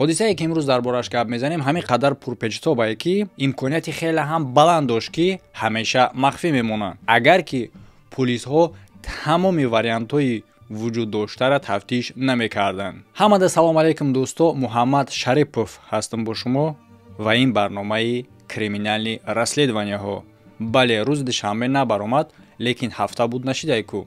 Ҳодисае ки имрӯз дар бораш гап мезанем, ҳамин қадар пурпечтобае, ки имконияти хеле ҳам баланд дошт, ки ҳамеша махфӣ мемонад, агар ки пулисҳо тамоми вариантҳои вуҷуд доштара тафтиш намекарданд. Ҳамада салом алейкум, дӯсто, Муҳаммад Шарипов ҳастам бо шумо ва ин барномаи криминални расследованияҳо. Бале, рӯзи душанбе набаромад, лекин ҳафта буд нашидай ку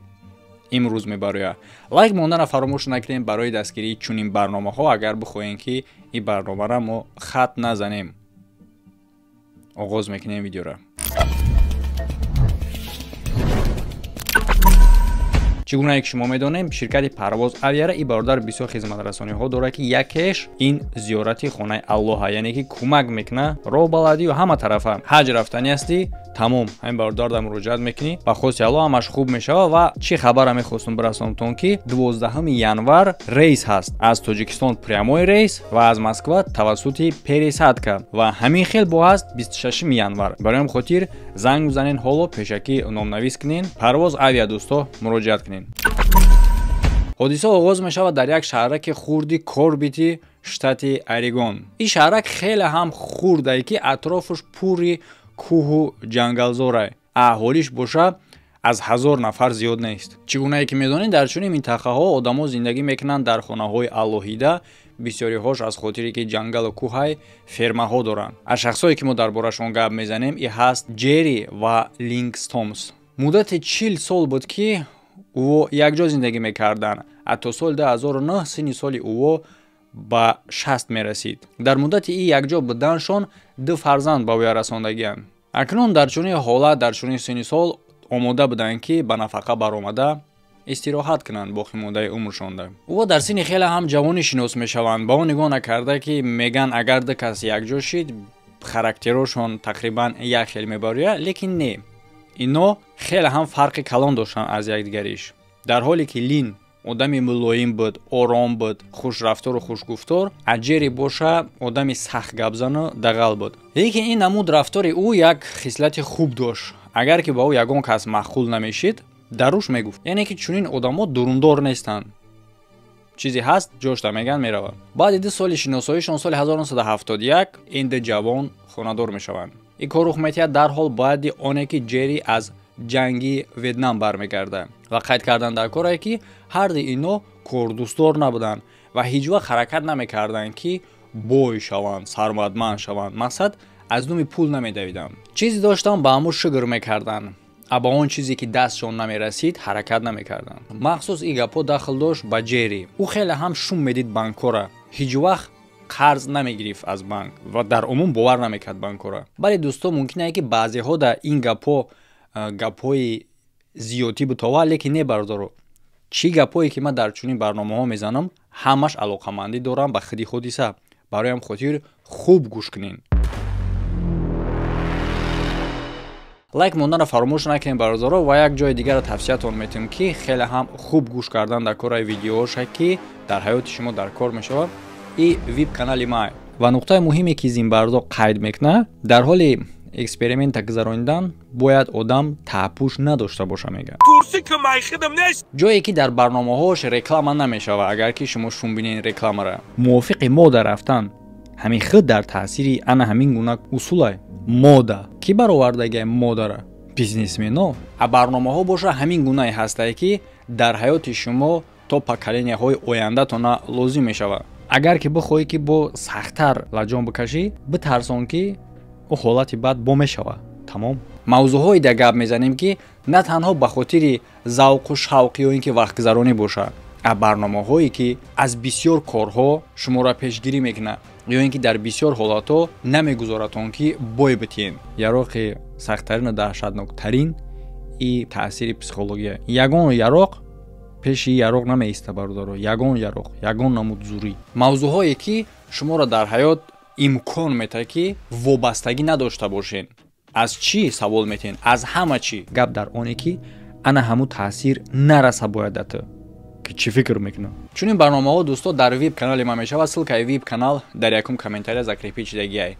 имрӯз мебарояд. Лайк мондана фаромӯш накунем барои дастгирии чунин барномаҳо, агар бихоҳем, ки ин барномаро мо хат назанем. Оғоз мекунем видеоро. Чӣ гунае ки шумо медонем, ширкати Парвоз Авиара и бародар бисёр хизматрасониҳо дорад, ки якеш ин зиёрати хонаи Аллоҳа, яъне ки кӯмак мекунад роҳбаладию ҳама тарафа. Ҳаҷ рафтанӣ ҳастӣ, тамом, ҳамин бародар дар муроҷиат мекунӣ, ба хости Аллоҳ ҳамаш хуб мешавад. Ва чӣ хабара мехостум бирасонтон, ки 12 январ рейс ҳаст аз Тоҷикистон, прямой рейс, ва аз Москва тавассути пересадка, ва ҳамин хел бо ҳаст 26 январ. Барои ҳам хотир занг бизанен, ҳоло пешакӣ номнавис кунен. Парвоз Авиа, дӯсто, муроҷиат кунен. Ҳодиса оғоз мешавад дар як шаҳраки хурди Корбити, штати Орегон. Ин шаҳрак хеле ҳам хурдае, ки атрофаш пурри кӯҳу ҷангалзорае. Аҳолиш боша аз 1000 нафар зиёд нест. Чӣ гунае ки медонед, дар чунин минтақаҳо одамо зиндагӣ мекунанд дар хонаҳои алоҳида, бисёриҳош аз хотире ки ҷангалу кӯҳай фермаҳо доранд. Аз шахсое ки мо дар борашон гап мезанем, и ҳаст Ҷерри ва Лингстомс. Муддати 40 сол буд, ки ӯ якҷо зиндагӣ мекарданд. Ҳатто соли 2009 синни соли ӯ ба 60 мерасид. Дар муддати ин якҷо буданшон ду фарзанд ба ӯя расондагианд. Акнун дар чунин ҳолат, дар чунин синни сол омода буданд, ки ба нафақа баромада истироҳат кунанд боқимондаи умршонда. Ӯ дар синни хеле ҳам ҷавонӣ шинос мешаванд, ба он нигоҳ накарда, ки меган агар ду кас якҷо шид, характерошон тақрибан як хел мебарояд, лекин не, ино хеле ҳам фарқи калон доштанд аз якдигариш. Дар ҳоле ки Лин одами мулоим буд, ором буд, хушрафтору хушгуфтор, а Ҷерри боша одами сахт гапзану дағал буд. Лекин ин намуд рафтори ӯ як хислати хуб дошт. Агар ки ба ӯ ягон кас маъқул намешид, даруш мегуфт. Яъне ки чунин одамо дурундор нестанд. Чизе ҳаст, ҷошта меган, меравад. Баъди 2 соли шиносоишон, соли 1971 ин ду ҷавон хонадор мешаванд. Ин кор рух метиҳад дарҳол баъди оне ки Ҷерри аз ҷанги Ветнам бармегардад. Ва қайд кардан дар корае, ки ҳарди ино кордӯстдор набуданд ва ҳеҷ вақт ҳаракат намекарданд, ки бой шаванд, сарватманд шаванд. Мақсад аз думи пул намедавиданд. Чизе доштанд, ба ҳамун шукр мекарданд, а ба он чизе ки дастшон намерасид, ҳаракат намекарданд. Махсус ин гапҳо дахл дошт ба Ҷерри. Ӯ хеле ҳам шум медид банкора, ҳеҷ вақт қарз намегирифт аз банк ва дар умум бовар намекард банкора. Бале дӯсто, мумкин ае, ки баъзеҳо дар ин гапҳо гапҳои зиёдтӣ бутова, лекин не, бародаро, чӣ гапҳое ки ман дар чунин барномаҳо мезанам, ҳамаш алоқамандӣ дорам ба худи ҳодиса. Барои ҳам хотир хуб гӯш кунед. Лайк монданро фаромӯш накунед, бародаро, ва як ҷои дигарро тавсиятон метиҳем, ки хеле ҳам хуб гӯш кардан дар кораи видеоҳоша, ки дар ҳаёти шумо дар кор мешавад, и вип канали май. Ва нуқтаи муҳиме ки Зимбардо қайд мекунад, дар ҳоли эксперимента гузаронидан бояд одам таҳпӯш надошта боша, мегӯяд. Ҷое ки дар барномаҳош реклама намешавад, агар ки шумо шум бинед рекламара. Мувофиқи мода рафтан ҳамин худ дар таъсири ана ҳамин гуна усулай мода. Кӣ баровардагиай модара? Бизнесмено. А барномаҳо боша ҳамин гунае ҳастае, ки дар ҳаёти шумо то поколенияҳои ояндатона лозим мешавад. Агар ки бихоҳӣ, ки бо сахттар лаҷон бикашӣ, битарсон, ки ӯ ҳолати бад бо мешавад. Тамом. Мавзӯъҳое дар гап мезанем, ки на танҳо ба хотири завқу шавқ ё ин ки вақтгузаронӣ бошад, а барномаҳое ки аз бисёр корҳо шуморо пешгирӣ мекунад ё ин ки дар бисёр ҳолатҳо намегузоратон, ки бой битиҳен. Яроқи сахттарину даҳшатноктарин и таъсири психология. Ягон яроқ пеши яроқ намеиста, бародаро, ягон яроқ, ягон намуд зурӣ. Мавзӯъҳое ки шуморо дар ҳаёт имкон метаҳад, ки вобастагӣ надошта бошед. Аз чӣ савол метиҳен? Аз ҳама чӣ. Гап дар оне ки ана ҳамун таъсир нараса бояд да ту, ки чӣ фикр мекунам. Чунин барномаҳо, дӯсто, дар вип канали ман мешавад. Ссылкаи вип канал дар якум комментария закрепить шидагиай.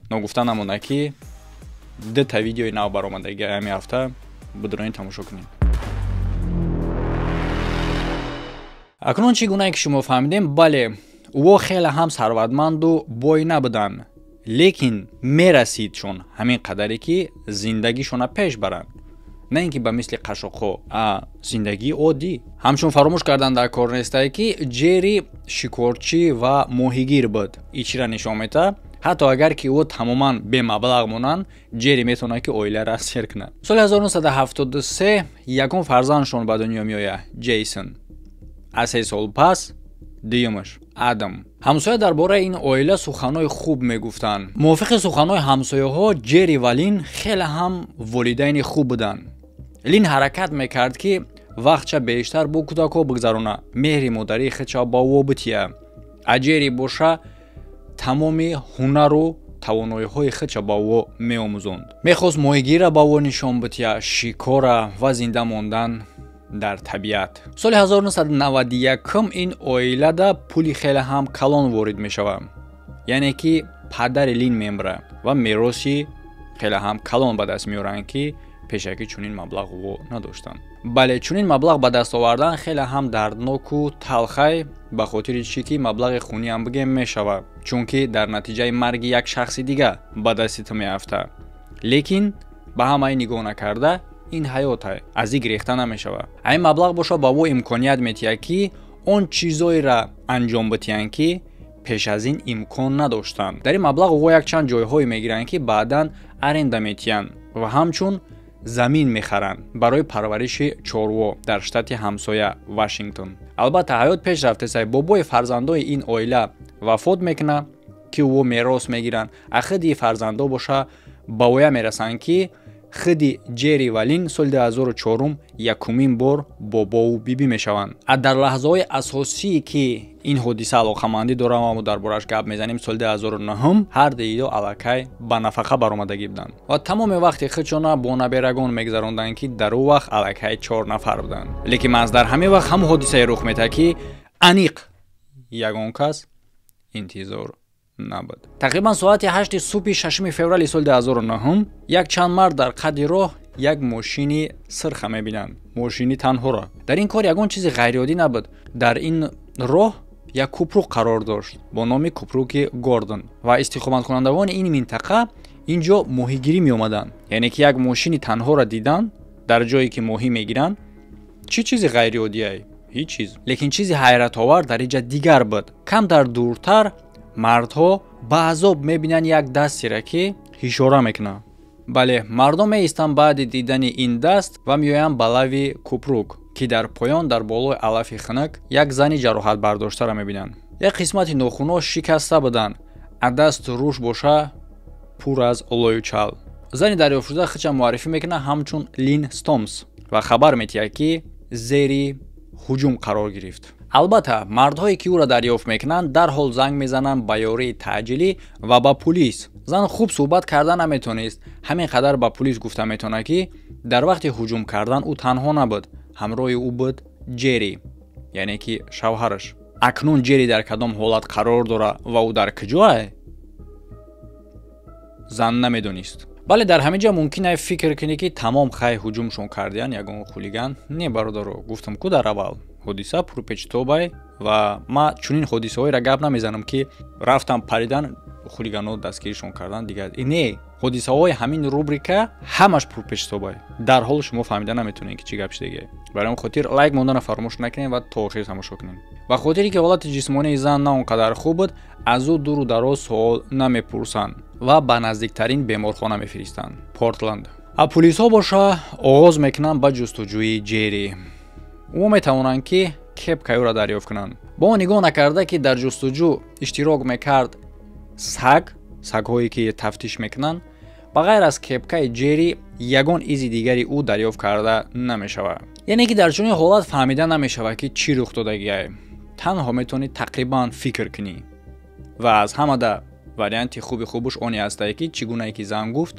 Ногуфта намонда, ки дута видеои нав баромадагиай ҳамин ҳафта, бидурони тамошо кунед. Акнун чӣ гунае ки шумо фаҳмидем, бале, Ӯ хеле ҳам сарватманду бой набуданд, лекин мерасидшон ҳамин қадаре, ки зиндагишона пеш баранд, на ин ки ба мисли қашоқҳо, а зиндагии оддӣ. Ҳамчун фаромӯш кардан дар кор нестае, ки Ҷерри шикорчӣ ва моҳигир буд. И чиро нишон метаҳад? Ҳатто агар ки ӯ тамоман бемаблағ монанд, Ҷерри метавонад, ки оиларо сер кунад. Соли 1973 ягон фарзандшон ба дунё меояд, Ҷейсон. Аз 3 сол пас дуюмаш, Адам. Ҳамсоя дар бораи ин оила суханҳои хуб мегуфтанд. Мувофиқи суханҳои ҳамсояҳо, Ҷерри ва Лин хеле ҳам волидайни хуб буданд. Лин ҳаракат мекард, ки вақтча бештар бо кӯдакҳо бигзаронад, меҳри модарии худша ба ӯ бития, а Ҷерри боша тамоми ҳунару тавоноиҳои худша ба ӯ меомӯзонд. Мехост моҳигирра ба ӯ нишон бития, шикора ва зинда мондан дар табиат. Соли 1991 ин оилада пули хеле ҳам калон ворид мешавад, яъне ки падари Лин мемирад ва мероси хеле ҳам калон ба даст меоранд, ки пешакӣ чунин маблағ ӯ надоштанд. Бале, чунин маблағ ба даст овардан хеле ҳам дардноку талхай, ба хотири чӣ ки маблағи хуниам бигем мешавад, чунки дар натиҷаи марги як шахси дига ба дасти ту меафтад. Лекин ба ҳамаи нигоҳ накарда, ин ҳаётай, аз ин гирехта намешавад. Ин маблағ боша ба ӯ имконият метиҳад, ки он чизоеро анҷом битиҳанд, ки пеш аз ин имкон надоштанд. Дар ин маблағ ӯ якчанд ҷойҳое мегиранд, ки баъдан аренда метиҳанд ва ҳамчун замин мехаранд барои парвариши чорво дар штати ҳамсоя, Вашингтон. Албатта, ҳаёт пеш рафтесай. Бобои фарзандои ин оила вафот мекунад, ки ӯ мерос мегиранд, а худи фарзандо боша ба воя мерасанд, ки худи Ҷерри ва Лин соли 2004 якумин бор бобову бибӣ мешаванд. А дар лаҳзаҳои асосие, ки ин ҳодиса алоқамандӣ дорад ва мо дар борааш гап мезанем, соли 2009 ҳар дуиё аллакай ба нафақа баромадагӣ буданд ва тамоми вақти худшона бо наберагон мегузаронданд, ки дар ӯ вақт аллакай чор нафар буданд. Лекин маҳз дар ҳамин вақт ҳамон ҳодисае рух метаҳад, ки аниқ ягон кас интизор набуд. Тақрибан соати 8 субҳи 6 феврали соли 2009 як чанд мард дар қадди роҳ як мошини сирха мебинанд, мошини танҳоро. Дар ин кор ягон чизи ғайриоддӣ набуд. Дар ин роҳ як купрук қарор дошт бо номи купруки Гордон ва истиқоматкунандагони ин минтақа ин ҷо моҳигирӣ меомаданд. Яъне ки як мошини танҳоро дидан дар ҷое, ки моҳӣ мегиранд, чӣ чизи ғайриоддие? Ҳеҷ чиз. Лекин чизи ҳайратовар дар инҷа дигар буд. Камтар дуртар мардҳо ба азоб мебинанд як дастера, ки ишора мекунад. Бале, мардон меистанд баъди дидани ин даст ва меоянд ба лави купрук, ки дар поён, дар болои алафи хунук, як зани ҷароҳатбардоштаро мебинанд. Як қисмати нохунҳо шикаста буданд, а дасту рӯш боша пур аз лою чал. Зани дарёфтшуда худша муаррифӣ мекунад ҳамчун Лин Стомс ва хабар метиҳад, ки зери ҳуҷум қарор гирифт. Албатта, мардҳое, ки ӯро дарёфт мекунанд, дарҳол занг мезананд ба ёрии таъҷилӣ ва ба пулис. Зан хуб суҳбат карда наметонист. Ҳамин қадар ба пулис гуфта метавонад, ки дар вақти ҳуҷум кардан ӯ танҳо набуд, ҳамроҳи ӯ буд Ҷерри, яъне ки шавҳараш. Акнун Ҷерри дар кадом ҳолат қарор дорад ва ӯ дар куҷое, зан намедонист. Бале, дар ҳамин ҷо мумкин ай фикр кунӣ, ки тамом, хай, ҳуҷумшон кардиян, ягон хулиган. Не, бародаро, гуфтам ку дар аввал, ҳодиса пурпечитобай ва ман чунин ҳодисаҳоеро гап намезанам, ки рафтан, паридан, хулиганҳо дастгиришон кардан, дигар не. Ҳодисаҳои ҳамин рубрика ҳамаш пурпечитобай, дарҳол шумо фаҳмида наметавонед, ки чӣ гап шидагие. Барои он хотир лайк монданро фаромӯш накунед ва то охир тамошо кунед. Ба хотире ки ҳолати ҷисмонии зан на он қадар хуб буд, аз ӯ дуру дароз суол намепурсанд ва ба наздиктарин беморхона мефиристанд, Портланд. А пулисҳо боша оғоз мекунанд ба ҷустуҷӯи Ҷерри. Ӯ метавонанд, ки кепкаи ӯро дарёфт кунанд. Бо он нигоҳ накарда, ки дар ҷустуҷӯ иштирок мекард саг, сагҳое, ки тафтиш мекунанд, ба ғайр аз кепкаи Ҷерри ягон изи дигари ӯ дарёфт карда намешавад. Яъне ки дар чунин ҳолат фаҳмида намешавад, ки чӣ рух додагиай. Танҳо метавонӣ тақрибан фикр кунӣ ва аз ҳамада варианти хуби хубуш оне ҳастае, ки чӣ гунае ки зан гуфт,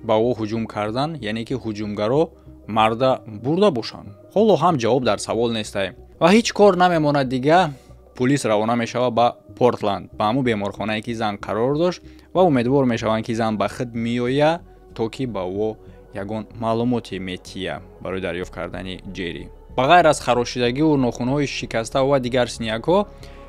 ба ӯ ҳуҷум кардан, яъне ки ҳуҷумгаро марда бурда бошанд. Ҳоло ҳам ҷавоб дар савол нестае ва ҳеҷ кор намемонад дига. Пулис равона мешавад ба Портланд, ба ҳамун беморхонае, ки зан қарор дошт, ва умедвор мешаванд, ки зан ба худ меояд, то ки ба ӯ ягон маълумоте метия барои дарёфт кардани Ҷерри. Ба ғайр аз харошидагиву нохунҳои шикаста ва дигар синякҳо.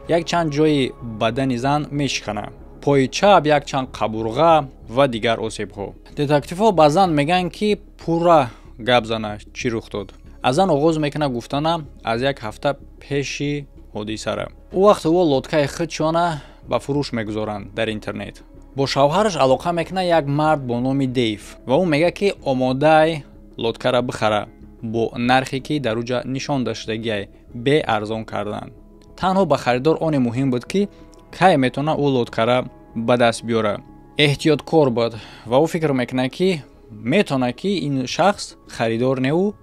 Якчанд ҷои бадани зан мешикана: пои чап, якчанд қабурға ва дигар осебҳо. Детективҳо ба зан мегӯянд, ки пурра гап зана, чӣ рух дод. Аз зан оғоз мекунад гуфтана аз як ҳафта пеши ҳодисара. Ӯ вақт ӯ лодкаи худшона ба фурӯш мегузоранд дар интернет. Бо шавҳараш алоқа мекунад як мард бо номи Дейв ва ӯ мегӯяд, ки омодаай лодкара бихара бо нархе, ки дар уҷа нишон дошудагиай, бе арзон кардан. Танҳо ба харидор оне муҳим буд, ки кай метавона ӯ лодкара ба даст биёра. Эҳтиёткор буд ва ӯ фикр мекунад, ки метавонад, ки ин шахс харидор неу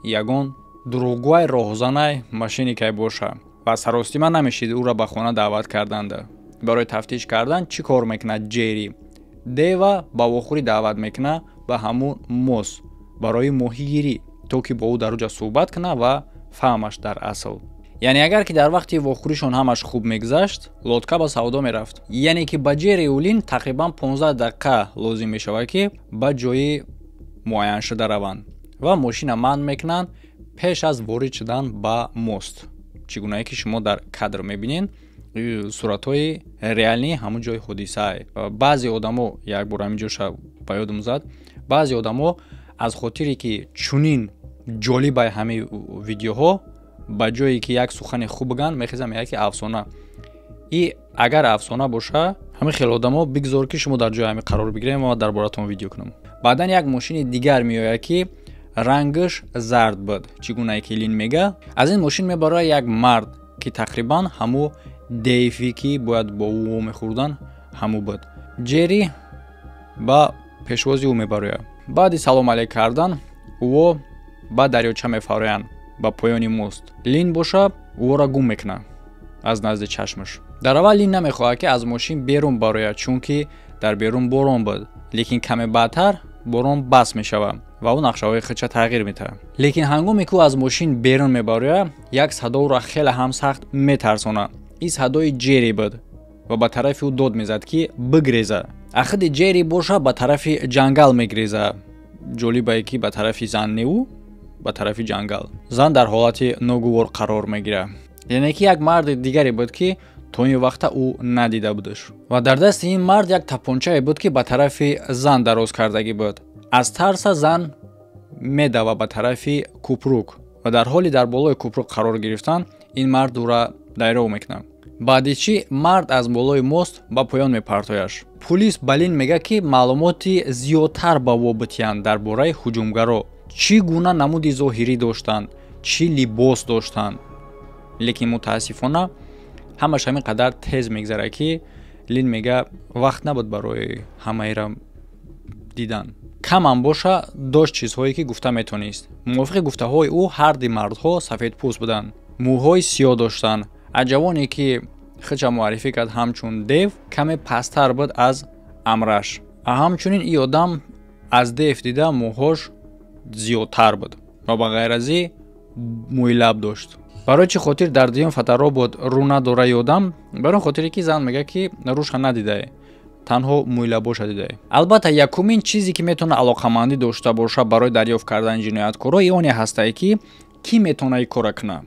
ягон дурӯғгӯай, роҳзанай, мошенникай боша ва саростима намешид ӯро ба хона даъват карданда. Барои тафтиш кардан чӣ кор мекунад Ҷерри? Дева ба вохӯрӣ даъват мекунад ба ҳамун мост барои моҳигирӣ, то ки бо ӯ дар уҷа суҳбат кунад ва фаҳмаш дар асл. Яъне агар ки дар вақти вохӯришон ҳамаш хуб мегузашт, лодка ба савдо мерафт. Яъне ки ба Ҷерри Улин тақрибан 15 дақиқа лозим мешавад, ки ба ҷои муайяншуда раванд ва мошина манъ мекунанд пеш аз ворид шудан ба мост. Чӣ гунае ки шумо дар кадр мебинед, суратҳои реалӣ ҳамун ҷои ҳодисае. Баъзе одамо, як бор ҳамин ҷоша ба ёдам зад, баъзе одамо аз хотире ки чунин ҷолибай ҳамин видеоҳо, ба ҷое ки як сухани хуб бигӯянд, мехезанд, мегӯянд, ки афсона. И агар афсона боша, ҳамин хел одамо бигзор, ки шумо дар ҷои ҳамин қарор бигирем ва дар боратон видео кунам. Баъдан як мошини дигар меояд, ки рангаш зард буд, чӣ гунае ки Лин мега. Аз ин мошин мебарояд як мард, ки тақрибан ҳаму Дейфи, ки бояд бо ӯ мехӯрдан, ҳаму буд. Ҷерри ба пешвози ӯ мебарояд. Баъди салом алейк кардан ӯо ба дарёча мефароянд, ба поёни мост. Лин боша ӯро гум мекунад аз назди чашмаш. Дар аввал Лин намехоҳад, ки аз мошин берун барояд, чунки дар берун борон буд, лекин каме баъдтар борон бас мешавад ва ӯ нақшаҳои худша тағйир медиҳад. Лекин ҳангоме ки ӯ аз мошин берун мебарояд, як садо ӯро хеле ҳам сахт метарсонад. Ин садои Ҷерри буд ва ба тарафи ӯ дод мезад, ки бигреза. Ахиди Ҷерри боша ба тарафи ҷангал мегреза. Ҷолибае, ки ба тарафи зан неу, ба тарафи ҷангал. Зан дар ҳолати ногувор қарор мегирад. Яъне ки як марди дигаре буд, ки то ин вақта ӯ надида будаш, ва дар дасти ин мард як тапончае буд, ки ба тарафи зан дароз кардагӣ буд. Аз тарса зан медава ба тарафи купрук ва дар ҳоли дар болои купрук қарор гирифтан ин мард ӯра дайров мекунад. Баъди чӣ мард аз болои мост ба поён мепартояш. Пулис ба Лин мегӯяд, ки маълумоти зиёдтар ба во битиҳанд дар бораи ҳуҷумгаро, чӣ гуна намуди зоҳирӣ доштанд, чӣ либос доштанд. Лекин мутаассифона ҳамаш ҳамин қадар тез мегзарад, ки Лин мега, вақт набуд барои ҳамаира дидан. Камам боша дошт чизҳое, ки гуфта метонист. Мувофиқи гуфтаҳои ӯ, ҳарди мардҳо сафедпӯст буданд, мӯҳои сиёҳ доштанд. Аз ҷавоне, ки худша муаррифӣ кард ҳамчун Дев, каме пасттар буд аз амраш. Ҳамчунин ин одам аз Дев дида мӯҳош зиёдтар буд ва ба ғайр аз ин мӯйлаб дошт. Барои чӣ хотир дар дуюм фоторобот рӯ надора и одам? Барои хотире ки зан мегӯяд, ки рӯша надидае, танҳо мӯйлабоша дидае. Албатта, якумин чизе, ки метавона алоқамандӣ дошта боша барои дарёфт кардани ҷинояткоро, и оне ҳастае, ки кӣ метавона ин кора кунад.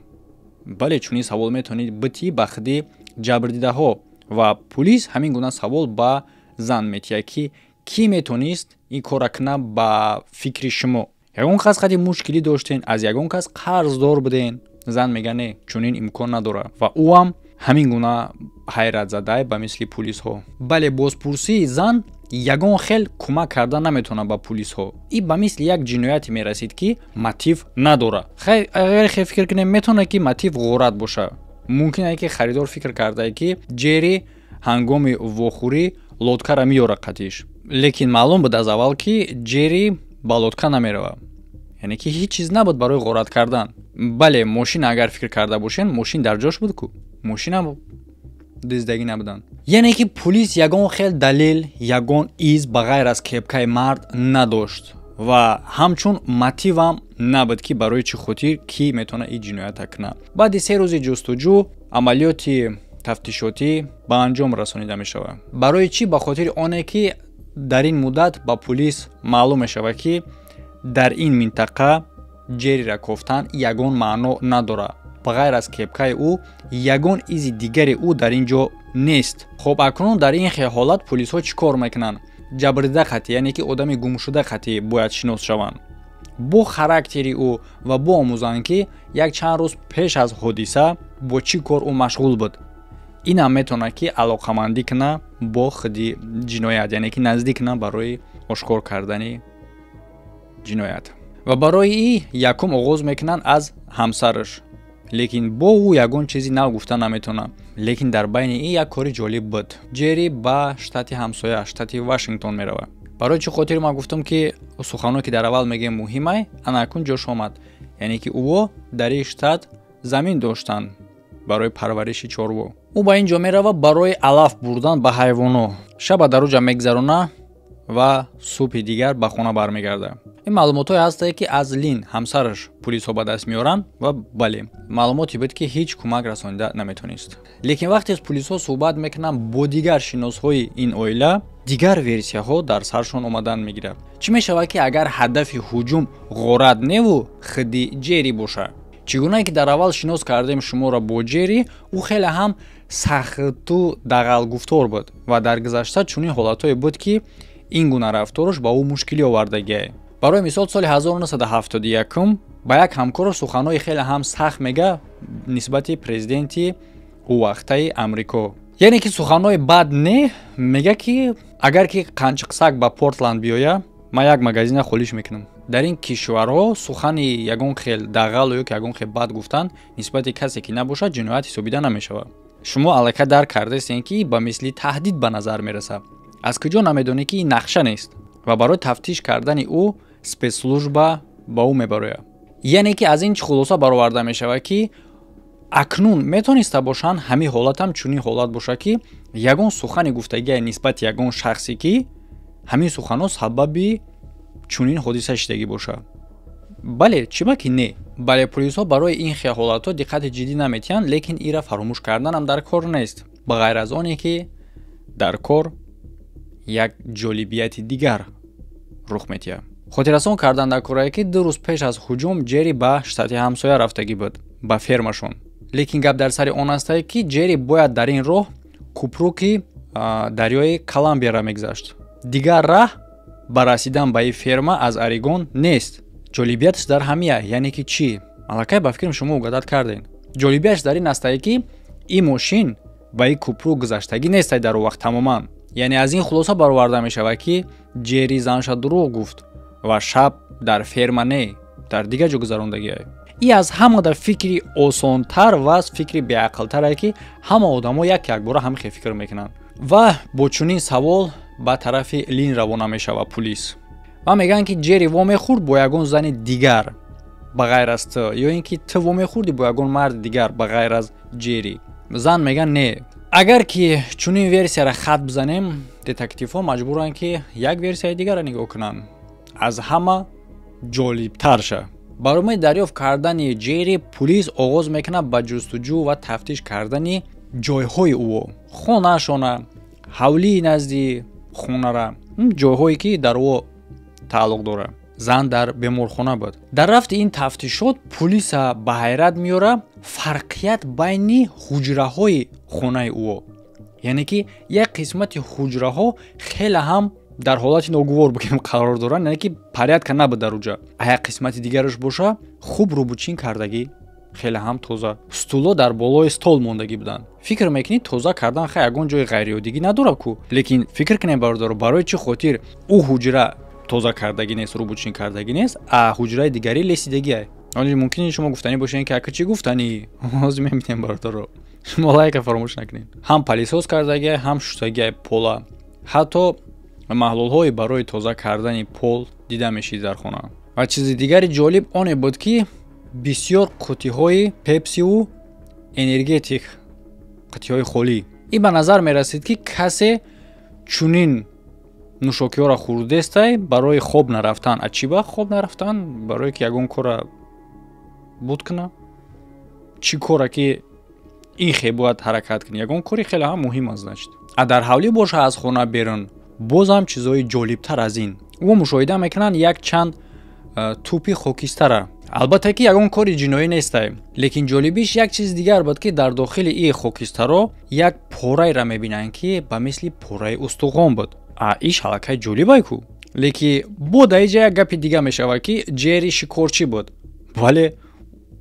Бале, чунин савол метавонед битӣ ба худи ҷабрдидаҳо ва пулис ҳамин гуна савол ба зан метиҳад, ки кӣ метонист ин кора кунад ба фикри шумо? Ягон кас қади мушкилӣ доштен, аз ягон кас қарздор буден? Зан мега, не, чунин имкон надорад, ва ӯам ҳамин гуна ҳайратзадай ба мисли пулисҳо. Бале, бозпурсии зан ягон хел кӯмак карда наметавонад ба пулисҳо. И ба мисли як ҷинояте мерасид, ки мотив надорад. Хай, агар хел фикр кунем, метавонад, ки мотив ғорат боша. Мумкин ае, ки харидор фикр кардае, ки Ҷерри ҳангоми вохӯрӣ лодкара меёрад қатиш, лекин маълум буд аз аввал, ки Ҷерри ба лодка намеравад. Яъне ки ҳеҷ чиз набуд барои ғорат кардан. Бале, мошин, агар фикр карда бошем, мошин дар ҷош буд ку, мошинам дуздагӣ набуданд. Яъне ки пулис ягон хел далел, ягон из ба ғайр аз кепкаи мард надошт ва ҳамчун мотивам набуд, ки барои чӣ хотир кӣ метавонад ин ҷиноята кунад. Баъди 3 рӯзи ҷустуҷӯ амалиёти тафтишотӣ ба анҷом расонида мешавад. Барои чӣ? Ба хотири оне, ки дар ин муддат ба пулис маълум мешавад, ки дар ин минтақа Ҷеррира кофтан ягон маъно надорад. Ба ғайр аз кепкаи ӯ ягон изи дигари ӯ дар ин ҷо нест. Хоб, акнун дар ин хел ҳолат пулисҳо чӣ кор мекунанд? Ҷабрдида қатӣ, яъне ки одами гумшуда қатӣ бояд шинос шаванд, бо характери ӯ ва биомӯзанд, ки як чанд рӯз пеш аз ҳодиса бо чӣ кор ӯ машғул буд. Инам метавонад, ки алоқамандӣ куна бо худи ҷиноят, яъне ки наздик куна барои ошкор кардани ҷиноят. Ва барои и якум оғоз мекунанд аз ҳамсараш, лекин бо ӯ ягон чизи нав гуфта наметавонад. Лекин дар байни ин як кори ҷолиб буд: Ҷерри ба штати ҳамсоя, штати Вашингтон меравад. Барои чӣ хотир ман гуфтам, ки суханое, ки дар аввал мегӯем, муҳимай? Ана акун ҷош омад. Яъне ки ӯо дар ин штат замин доштанд барои парвариши чорво. Ӯ ба ин ҷо меравад барои алаф бурдан ба ҳайвоно. Шаба дар уҷа мегзарона ва субҳи дигар ба хона бармегардад. Ин маълумотҳое ҳастае, ки аз Лин, ҳамсараш, пулисҳо ба даст меоранд. Ва бале, маълумоте буд, ки ҳеҷ кӯмак расонида наметавонист. Лекин вақте пулисҳо суҳбат мекунанд бо дигар шиносҳои ин оила, дигар версияҳо дар саршон омадан мегирад. Чӣ мешавад, ки агар ҳадафи ҳуҷум ғорат неву худи Ҷерри бошад? Чӣ гунае ки дар аввал шинос кардем шуморо бо Ҷерри, ӯ хеле ҳам сахту дағалгуфтор буд ва дар гузашта чунин ҳолатҳое буд, ки ин гуна рафтораш ба ӯ мушкилӣ овардагиае. Барои мисол, соли 1971 ба як ҳамкораш суханҳои хеле ҳам сахт мега нисбати президенти ӯвақтаи Амрико, яъне ки суханҳои бад не, мега, ки агар ки қанчиқсак ба Портланд биёя, ман як магазина холиш мекунам. Дар ин кишварҳо сухани ягон хел дағалу ё ки ягон хел бад гуфтан нисбати касе ки набошад, ҷиноят ҳисобида намешавад. Шумо аллакай дарк кардастем, ки ба мисли таҳдид ба назар мерасад. Аз куҷо намедонӣ, ки ин нақша нест? Ва барои тафтиш кардани ӯ спецслужба ба ӯ мебарояд. Яъне ки аз ин чӣ хулоса бароварда мешавад, ки акнун метониста бошанд ҳамин ҳолатам чунин ҳолат бошад, ки ягон сухани гуфтагие нисбати ягон шахсе, ки ҳамин суханҳо сабаби чунин ҳодиса шидагӣ бошад. Бале, чӣ ба ки не? Бале, пулисҳо барои ин хел ҳолатҳо диққати ҷиддӣ наметиҳанд, лекин ира фаромӯш карданам дар кор нест. Ба ғайр аз оне ки дар кор як ҷолибияти дигар рух метиҳад. Хотиррасон кардан дар корае, ки 2 рӯз пеш аз ҳуҷум Ҷерри ба штати ҳамсоя рафтагӣ буд, ба фермашон. Лекин гап дар сари он астае, ки Ҷерри бояд дар ин роҳ купруки дарёи Коламбияра мегузашт. Дигар раҳ ба расидан ба ин ферма аз Орегон нест. Ҷолибияташ дар ҳамия, яъне ки чӣ? Аллакай ба фикрам, шумо угадать кардем. Ҷолибияташ дар ин астае, ки ин мошин ба ин купрук гузаштагӣ нестай дар он вақт тамоман. Яъне аз ин хулоса бароварда мешавад, ки Ҷерри занша дурӯғ гуфт ва шаб дар ферма не, дар дигар ҷо гузарондагиа. И аз ҳамада фикри осонтар ва фикри беақлтаре, ки ҳама одамо як якбора ҳамин хел фикр мекунанд. Ва бо чунин савол ба тарафи Лин равона мешавад пулис ва мегӯянд, ки Ҷерри вомехӯрд бо ягон зани дигар ба ғайр аз ту, ё ин ки ту вомехӯрдӣ бо ягон марди дигар ба ғайр аз Ҷерри? Зан мегӯяд: не. Агар ки чунин версияро хат бизанем, детективҳо маҷбуранд, ки як версияи дигарро нигоҳ кунанд, аз ҳама ҷолибтарша. Барои дарёфт кардани Ҷерри пулис оғоз мекунад ба ҷустуҷӯ ва тафтиш кардани ҷойҳои ӯ, хонаашона, ҳавлии назди хонара, ҷойҳое ки дар ӯ тааллуқ дорад. Зан дар беморхона буд. Дар рафти ин тафтишот пулиса ба ҳайрат меорад фарқият байни ҳуҷраҳои хонаи ӯ, яъне ки як қисмати ҳуҷраҳо хеле ҳам дар ҳолати ногувор бигем қарор доранд, яъне ки порядка набуд дар уҷа, а як қисмати дигараш боша, хуб рӯбучин кардагӣ, хеле ҳам тоза, стуло дар болои стол мондагӣ буданд. Фикр мекунӣ, тоза кардан хай ягон ҷои ғайриоддигӣ надорад ку, лекин фикр кунем, бародаро, барои чӣ хотир ӯ ҳуҷра тоза кардагӣ нест, рӯбучин кардагӣ нест, а ҳуҷраи дигарӣ лесидагиай? Оли мумкин шумо гуфтанӣ бошед, ки ака, чӣ гуфтанӣ? Ҳозир мебинем, бародаро, шумо лайка фаромӯш накунед. Ҳам пылесос кардагиай, ҳам шустагиай пола, ҳатто маҳлулҳои барои тоза кардани пол дида мешид дар хона. Ва чизи дигари ҷолиб оне буд, ки бисёр қуттиҳои пепсиву энергетик, қуттиҳои холӣ. Ин ба назар мерасид, ки касе чунин нӯшокиҳоро хӯрдестай барои хоб нарафтан. А чӣ ба хоб нарафтан? Барое ки ягон кора буд куна. Чӣ кора, ки ин хе бояд ҳаракат кунӣ? Ягон кори хеле ҳам муҳим аст, значит. А дар ҳавлӣ боша, аз хона берун, боз ҳам чизҳои ҷолибтар аз ин ӯ мушоҳида мекунанд: як чанд тӯпи хокистара. Албатта, ки ягон кори ҷиноӣ нестай, лекин ҷолибиш як чизи дигар буд, ки дар дохили и хокистаро як порайра мебинанд, ки ба мисли пораи устухон буд. А иш аллакай ҷолибай ку. Леки бо дар иҷа як гапи дига мешавад, ки Ҷери шикорчӣ буд, вале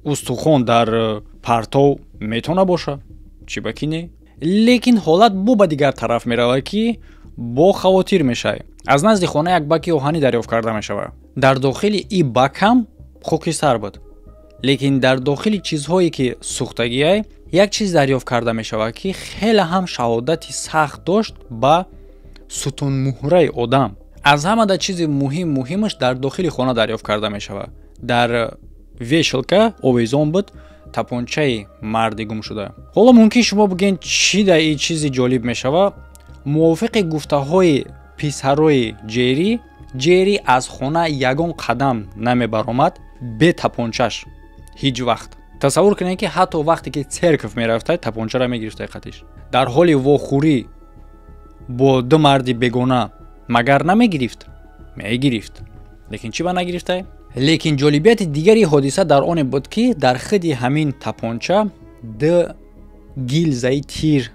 устухон дар партов метавона боша, чӣ ба ки не. Лекин ҳолат бо ба дигар тараф меравад, ки бо хавотир мешавӣ. Аз назди хона як баки оҳанӣ дарёфт карда мешавад. Дар дохили и бак ҳам хокистар буд, лекин дар дохили чизҳое, ки сӯхтагиай, як чиз дарёфт карда мешавад, ки хеле ҳам шаҳодати сахт дошт ба сутунмуҳраи одам. Аз ҳамада чизи муҳим муҳимаш дар дохили хона дарёфт карда мешавад. Дар вешалка овезон буд тапончаи марди гумшуда. Ҳоло мумкин шумо бигӯед, чӣ дар ин чизи ҷолиб мешавад. Мувофиқи гуфтаҳои писарои Ҷери, Ҷери аз хона ягон қадам намебаромад бе тапончаш ҳеҷ вақт. Тасаввур кунед, ки ҳатто вақте ки церковь мерафтай, тапончаро мегирифтай қатиш. Дар ҳоли вохӯрӣ бо ду марди бегона магар намегирифт? Мегирифт, лекин чӣ ба нагирифтай? Лекин ҷолибияти дигари ҳодиса дар оне буд, ки дар хиди ҳамин тапонча ду гилзаи тир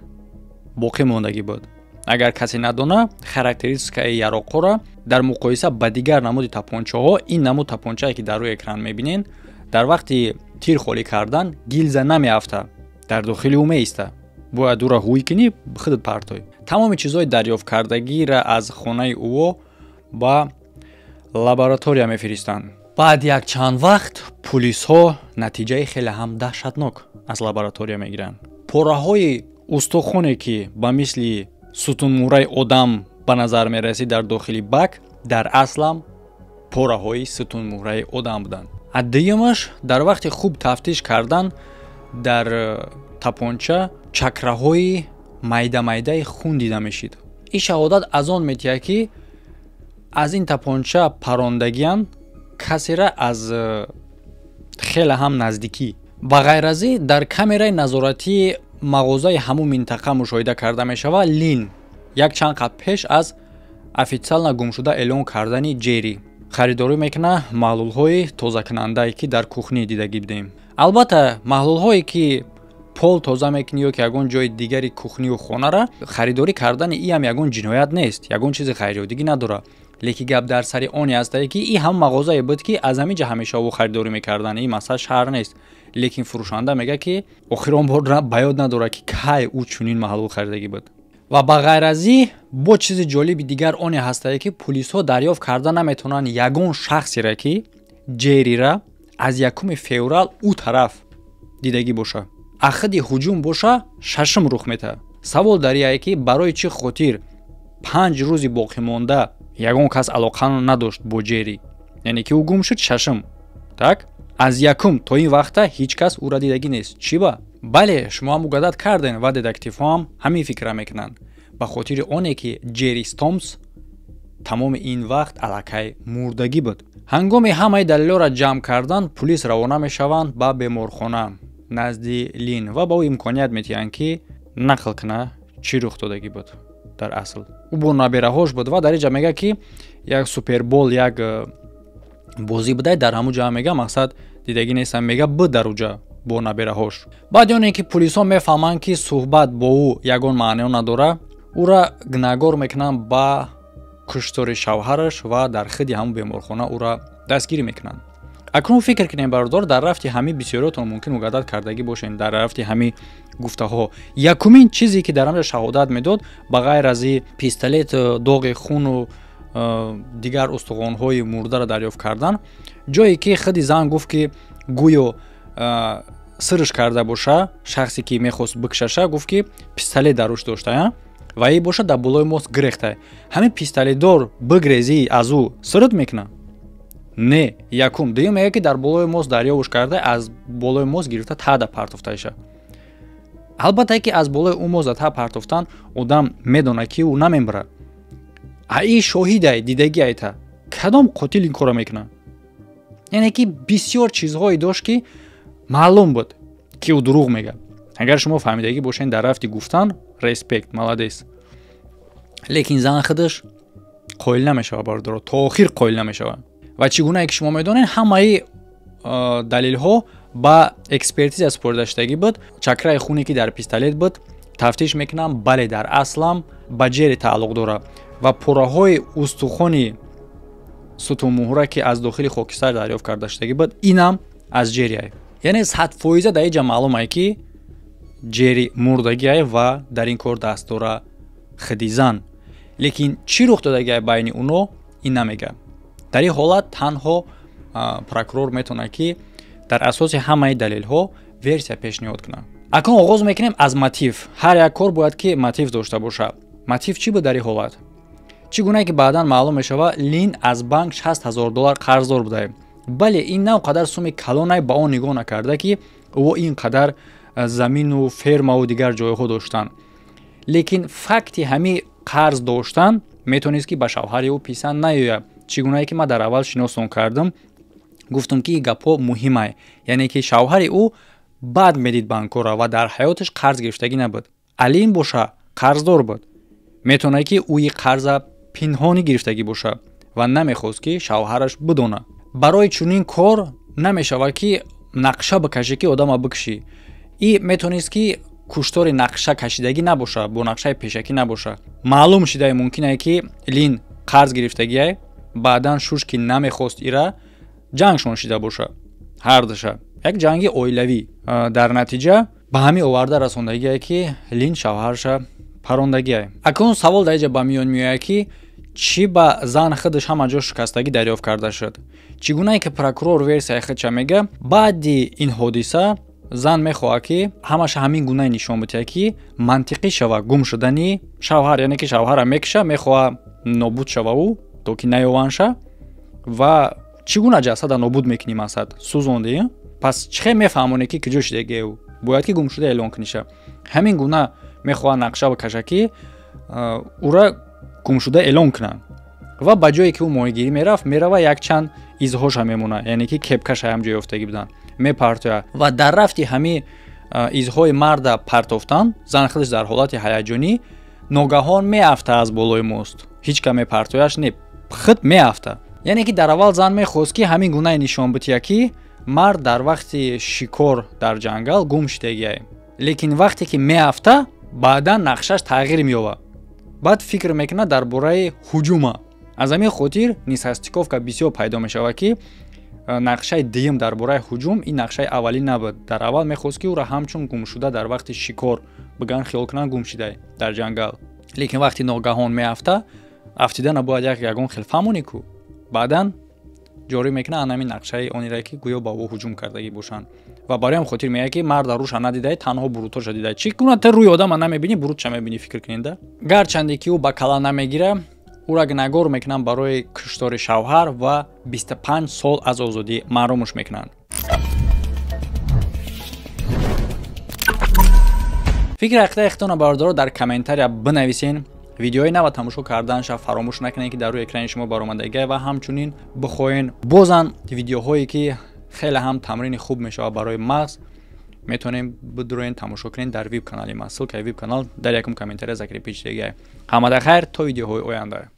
боқӣ мондагӣ буд. Агар касе надона характеристикаи яроқҳоро, дар муқоиса ба дигар намуди тапончаҳо, ин намуд тапончае, ки дар рӯи экран мебинен, дар вақти тир холӣ кардан гилза намеафта, дар дохили ӯ меиста, бояд ӯра ҳуй кунӣ, худат партой. Тамоми чизҳои дарёфткардагира аз хонаи ӯо ба лаборатория мефиристанд. Баъд як чанд вақт пулисҳо натиҷаи хеле ҳам даҳшатнок аз лаборатория мегиранд. Пораҳои устухоне, ки ба мисли сутунмуҳраи одам ба назар мерасид дар дохили бак, дар аслам пораҳои сутунмуҳраи одам буданд. Дуюмаш, дар вақти хуб тафтиш кардан дар тапонча чакраҳои майда майдаи хун дида мешид. Ин шаҳодат аз он метиҳад, ки аз ин тапонча парондагиан касера аз хеле ҳам наздикӣ. Ба ғайр аз ин, дар камераи назоратии мағозаи ҳамун минтақа мушоҳида карда мешавад, Лин як чанд қад пеш аз официально гумшуда эълон кардани Ҷери харидорӣ мекунад маҳлулҳои тозакунандае, ки дар кухни дидагӣ будем. Албатта, маҳлулҳое, ки пол тоза мекунӣ ё ки ягон ҷои дигари кухнию хонара харидорӣ кардани, иам ягон ҷиноят нест, ягон чизи ғайриоддигӣ надорад. Лекин гап дар сари оне ҳастае, ки и ҳам мағозае буд, ки аз ҳамин ҷа ҳамеша ӯ харидорӣ мекарданд. Ин масъала шаҳр нест. Лекин фурӯшанда мегӯяд, ки охирон бор ба ёд надорад, ки кай ӯ чунин маҳлул харидагӣ буд. Ва ба ғайр аз ин, бо чизи ҷолиби дигар оне ҳастае, ки пулисҳо дарёфт карда наметавонанд ягон шахсере, ки Ҷерира аз 1 феврал ӯ тараф дидагӣ боша. Ахиди ҳуҷум боша шашум рух метаҳад. Савол дар ие, ки барои чӣ хотир 5 рӯзи боқимонда ягон кас алоқа надошт бо Ҷери, яъне ки ӯ гум шуд шашум, так аз якум то ин вақта ҳеҷ кас ӯра дидагӣ нест. Чӣ ба? Бале, шумо ҳам угадать кардем ва детективҳо ҳам ҳамин фикра мекунанд: ба хотири оне, ки Ҷери Стомс тамоми ин вақт аллакай мурдагӣ буд. Ҳангоми ҳамаи далелҳоро ҷамъ кардан, пулис равона мешаванд ба беморхона назди Лин ва ба ӯ имконият метиҳанд, ки нақл кунад, чӣ рух додагӣ буд. Дар асл ӯ бо набераҳош буд ва дар инҷа мегӯяд, ки як супербол, як бозӣ будай дар ҳамун ҷа. Мега, мақсад дидагӣ нестам, мега, буд дар уҷа бо набераҳош. Баъди оне ки пулисҳо мефаҳманд, ки суҳбат бо ӯ ягон маъно надорад, ӯра гунаҳгор мекунанд ба куштори шавҳараш ва дар хиди ҳамун беморхона ӯра дастгирӣ мекунанд. Акнун фикр кунем, бародор, дар рафти ҳамин бисёриётон мумкин угадать кардагӣ бошед. Дар рафти ҳамин гуфтаҳо якумин чизе, ки дар ҳамҷа шаҳодат медод, ба ғайр аз и пистолет, доғи хуну дигар устухонҳои мурдаро дарёфт кардан, ҷое ки худи зан гуфт, ки гӯё сирш карда боша, шахсе ки мехост бикшаша, гуфт, ки пистолет дар рӯш дошта ва и боша дар болои мост гирехта. Ҳамин пистолетдор бигрезӣ, аз ӯ сирт мекунад? Не. Якум. Дуюм, мегӯяд, ки дар болои мост дарёвуш карда, аз болои мост гирифта таъда партофтаиша. Албатта, ки аз болои ӯ мост та партофтан, одам медонад, ки ӯ намембарад. А и шоҳидай, дидагӣ айта, кадом қотил ин корро мекунад? Яъне ки бисёр чизҳое дошт, ки маълум буд, ки ӯ дурӯғ мегӯяд. Агар шумо фаҳмидагӣ бошед дар рафти гуфтан, респект, молодец. Лекин зан худаш қоил намешавад, бародаро, то охир қоил намешавад. Ва чӣ гунае ки шумо медонед, ҳамаи Далилҳо ба экспертиза супоридашудагӣ буд. Чакраи хуне, ки дар пистолет буд, тафтиш мекунам, бале, дар аслам ба Ҷери тааллуқ дорад ва пораҳои устухони сутунмуҳра, ки аз дохили хокистар дарёфт карда шудагӣ буд, инам аз Ҷериай. Яъне 100% дар иҷа маълумае, ки Ҷери мурдагиай ва дар ин кор даст дора хиди зан. Лекин чӣ рух додагиай байни уно, ин намега. Дар ин ҳолат танҳо прокурор метавонад, ки дар асоси ҳамаи далелҳо версия пешниҳод кунад. Акнун оғоз мекунем аз мотив. Ҳар як кор бояд, ки мотив дошта бошад. Мотив чӣ буд дар ин ҳолат? Чӣ гунае ки баъдан маълум мешавад, Лин аз банк 60 000 доллар қарздор будае. Бале, ин на он қадар суми калонай, ба он нигоҳ накарда, ки ӯ ин қадар замину фермаву дигар ҷойҳо доштанд. Лекин факти ҳамин қарз доштан метавонист, ки ба шавҳари ӯ писанд наёяд. Чӣ гунае ки ман дар аввал шиносон кардам, гуфтам, ки ин гапҳо муҳимай, яъне ки шавҳари ӯ бад медид банкора ва дар ҳаёташ қарз гирифтагӣ набуд. Алин боша қарздор буд. Метавонад, ки ӯи қарза пинҳонӣ гирифтагӣ бошад ва намехост, ки шавҳараш бидонад. Барои чунин кор намешавад, ки нақша бикашӣ, ки одама бикушӣ. И метавонист, ки куштори нақша кашидагӣ набошад, бо нақшаи пешакӣ набошад. Маълум шидае, мумкине, ки Лин қарз гирифтагиай, баъдан шуш, ки намехост ира, ҷангшон шида бошад ҳардуша, як ҷанги оилавӣ. Дар натиҷа ба ҳамин оварда расондагие, ки Лин шавҳарша парондагиай. Акнун савол дар иҷа ба миён меояд, ки чӣ ба зан худаш ҳама ҷо шикастагӣ дарёфт карда шуд? Чӣ гунае ки прокурор версияи худша мега, баъди ин ҳодиса зан мехоҳад, ки ҳамаша ҳамин гунае нишон бидиҳад, ки мантиқӣ шава гум шудани шавҳар, яъне ки шавҳара мекуша, мехоҳад нобуд шава ӯ, то ки наёванша. Ва чӣ гуна ҷасада нобуд мекунӣ? Масад сӯзондӣ, пас чӣ хел мефаҳмонӣ, ки куҷо шудагӣ? Ӯ бояд, ки гумшуда эълон куниша. Ҳамин гуна мехоҳад нақша бикаша, ки ӯра гумшуда эълон кунанд. Ва ба ҷое, ки ӯ моҳигирӣ мерафт, мерава, якчанд изҳоша мемонад, яъне ки кепкаша ҳам ҷой ёфтагӣ буданд, мепартояд. Ва дар рафти ҳамин изҳои марда партофтан, зан худаш дар ҳолати ҳаяҷонӣ ногаҳон меафта аз болои мост. Ҳеҷ ка мепартояш не, худ меафта. Яъне ки дар аввал зан мехост, ки ҳамин гунае нишон бития, ки мард дар вақти шикор дар ҷангал гум шудагиай. Лекин вақте ки меафта, баъдан нақшаш тағйир меёбад. Баъд фикр мекунад дар бораи ҳуҷума. Аз ҳамин хотир несостыковка бисёр пайдо мешавад, ки нақшаи дуюм дар бораи ҳуҷум ин нақшаи аввалӣ набуд. Дар аввал мехост, ки ӯро ҳамчун гумшуда дар вақти шикор биган, хиёл кунанд гум шудай дар ҷангал. Лекин вақти ногаҳон меафта, афтидана бояд як ягон хел фаҳмонӣ ку. Баъдан ҷорӣ мекунад ҳамин нақшаи онере, ки гӯё ба ӯ ҳуҷум кардагӣ бошанд. Ва барои ҳам хотир мегӯяд, ки марда рӯша надидай, танҳо бурутоша дидай. Чӣ гуна те рӯи одама намебинӣ, бурутша мебинӣ? Фикр кунеда. Гарчанде ки ӯ ба кала намегира, ӯра гунаҳгор мекунанд барои куштори шавҳар ва 25 сол аз озодӣ маҳрумш мекунанд. Фикри ақидаи худтонро, бародаро, дар комментария бинависен. Видеои нава тамошо карданша фаромӯш накунед, ки дар рӯи экрани шумо баромадагия. Ва ҳамчунин бихоҳен бозан видеоҳое, ки хеле ҳам тамрини хуб мешавад барои мағз, метавонем бидуроен, тамошо кунед дар вип канали ма. Ссылкаи вип канал дар якум комментария закрепить шудагия. Ҳамада хайр, то видеоҳои оянда.